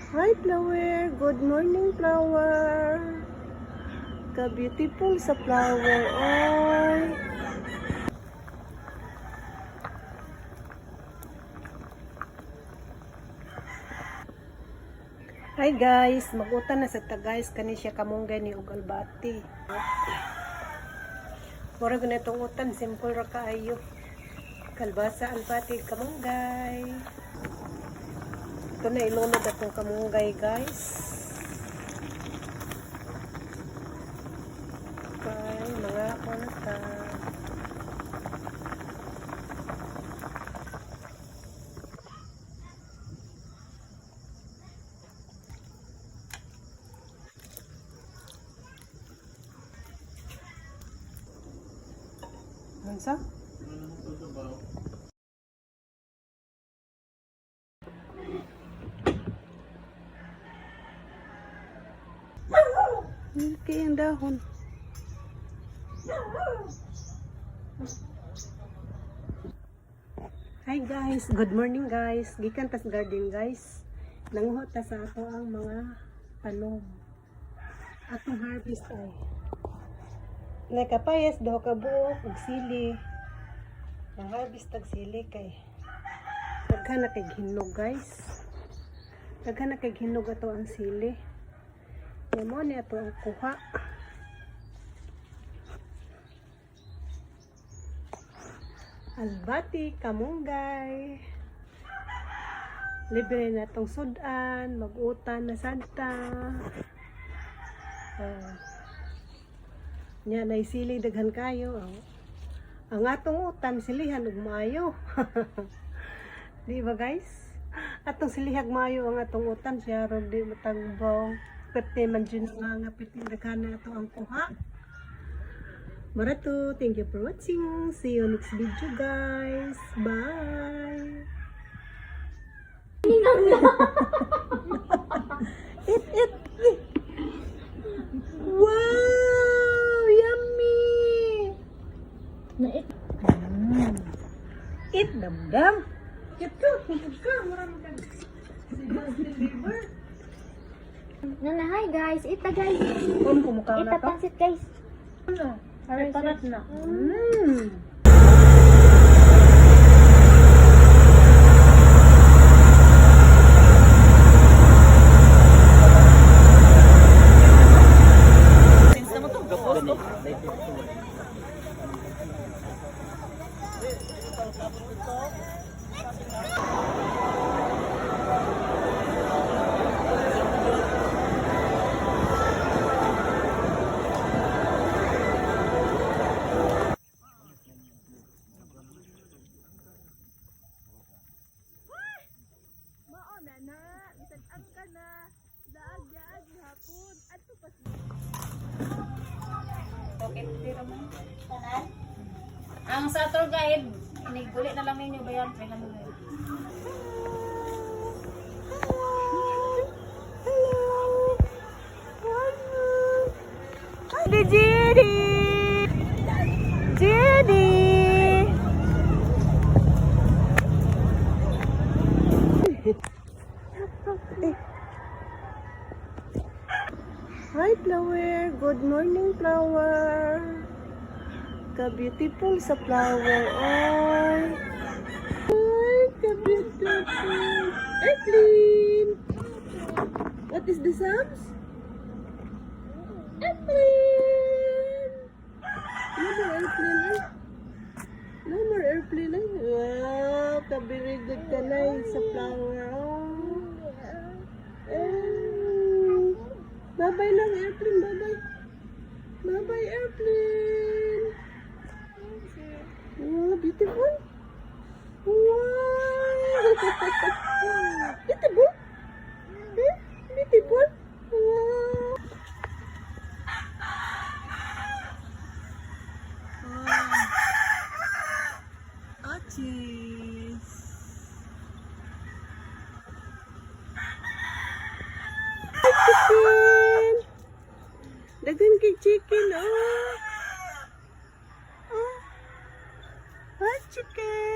Hi, flower. Good morning, flower. Ka-beautiful sa flower. Oy. Hi guys, magutan na sa ta guys kani siya kamunggay ni og albati. Mura gud itong utan, simple ra kaayo. Kalbasa, albati, kamunggay. Ito na ilunod atong kamunggay, guys. Okay, mga ako na ta. Unsa? Okay, ang dahon. Hi guys, good morning guys. Gikan tas garden, guys. Nanguho ta sa ato ang mga tanom. Atong harvest ay nakapayas, duha ka buok ug sili. Nang harvest tag sili kay daghan na kay hinog, guys. Daghan na kay hinog ato ang sili. Kaya mo ni ato ang kuha. Albati, kamunggay. Libre na itong sudan, mag-utan na santa. Nya nay sili daghan kayo. Ang atong utan silihan ug maayo. Di ba, guys? Atong silihag maayo ang atong utan siya ron di matagbaw. Perte man jud nga perte daghan na ato ang kuha. Marato, thank you for watching. See you next video, guys. Bye. Eat, eat, eat. Wow, yummy. Nait. Eat, damdam. Eat ka, eat ka. Marami ka. Si Justin Bieber. Nana, hi guys. Ita guys. Kung kumukha na Ita to. pansit, guys. Parat na. Tanan? Ang sa tour guide, iniguli na lang ninyo ba yan? 300. Hello. Hello. Hi, Judy. Judy. Hi, flower. Good morning, flower. Ka-beautiful sa flower. Oy. Ay, ka-beautiful. Airplane. What is the sounds? Airplane! No more airplane eh. No more airplane eh. Wow, ka-very good ka na eh, sa flower. Oh. Eh. Bye-bye lang, airplane. Bye-bye. Bye-bye, airplane. Wow, beautiful. Wow. Beautiful. Eh? Beautiful. Wow. Ah, cheese. Hi, chicken. Daghan kay chicken, oh. Oh. Hi, chicken.